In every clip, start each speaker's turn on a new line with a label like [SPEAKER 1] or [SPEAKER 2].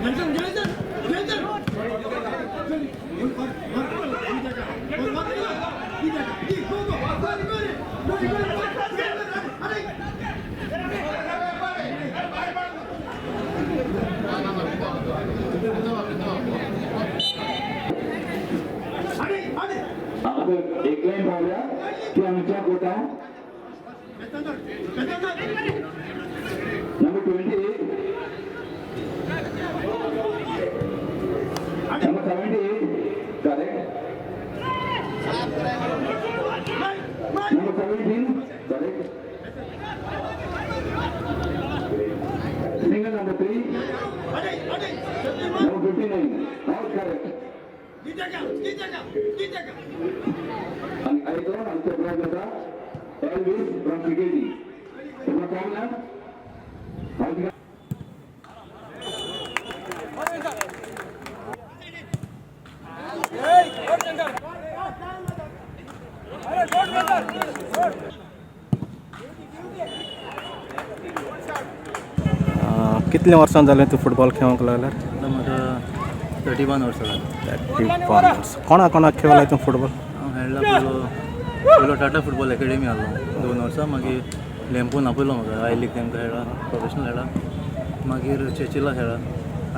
[SPEAKER 1] आता एक लाईन पाहूया की आमच्या quota number 28, number 78, correct. Number 17, correct. Single number 3, number 59, all correct. आणि ऐको आमच्या प्राइज होता एल्विस फ्रॉम क्रिकेटी. तुम्हाला पाहूया.
[SPEAKER 2] कितले वर्सां जालें तूं फुटबॉल खेळूंक लागल्यार?
[SPEAKER 3] आतां म्हाका 31 वर्सां जालीं.
[SPEAKER 2] 31 वर्स. कोणा कोणाक खेळ्ळाय तूं फुटबॉल?
[SPEAKER 3] हांव खेळ्ळा पयलो पयलो टाटा फुटबॉल एकेडमी आहलो 2 वर्सां. मागीर लेम्पून आपयलो म्हाका. I league तेमकां खेळ्ळा, प्रोफेशनल खेळ्ळा. मागीर चेचिला खेळ्ळा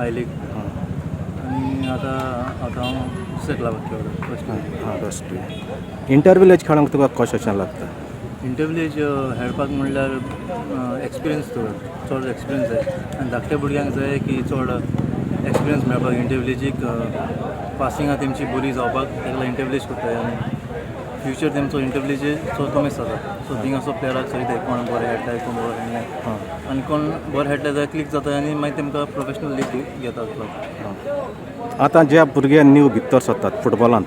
[SPEAKER 3] I league आनी आतां आतां हांव दुसऱ्या क्लबाक खेळटा, फर्स्ट.
[SPEAKER 2] हां, बेस्ट. इंटर विलेज खेळोंक तुका कशें अशें लागता?
[SPEAKER 3] इंटर विलेज खेळपाक म्हणल्यार एक्सपिरियन्स तुका चड एक्सपिरियन्स जाय आनी धाकट्या भुरग्यांक जाय की चड एक्सपिरियन्स मेळपाक, इंटर विलेजीक पासिंगां तेमची बरी जावपाक ताका लागून इंटर विलेज करताय. आनी फ्युचर तेमचो इंटर विलेजीचो कमीच जाता. सो थिंगा असो प्लेयराक चोयताय, कोण बरें खेळटाय, कोण बरो खेळनाय आनी कोण बरें खेळटा जाल्यार क्लिक जाता आनी मागीर तेमकां प्रोफेशनल लीग घेतात क्लब.
[SPEAKER 2] आतां जे भुरगे न्यू भितर सरतात फुटबॉलांत,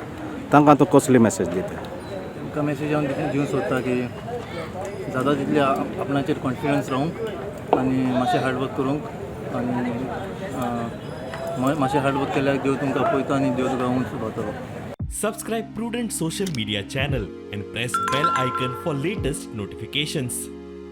[SPEAKER 2] तांकां तूं कसली मॅसेज दिता?
[SPEAKER 3] तांकां मॅसेज हांव दिवंक सोदता की जाता तितले आपणाचेर कॉन्फिडन्स रावंक आनी मातशें हार्डवर्क करूंक आनी मातशें हार्डवर्क केल्यार देव तुमकां पळयता आनी देव तुका उंच पावतलो.
[SPEAKER 4] Subscribe Prudent Social Media channel and press bell icon for latest notifications.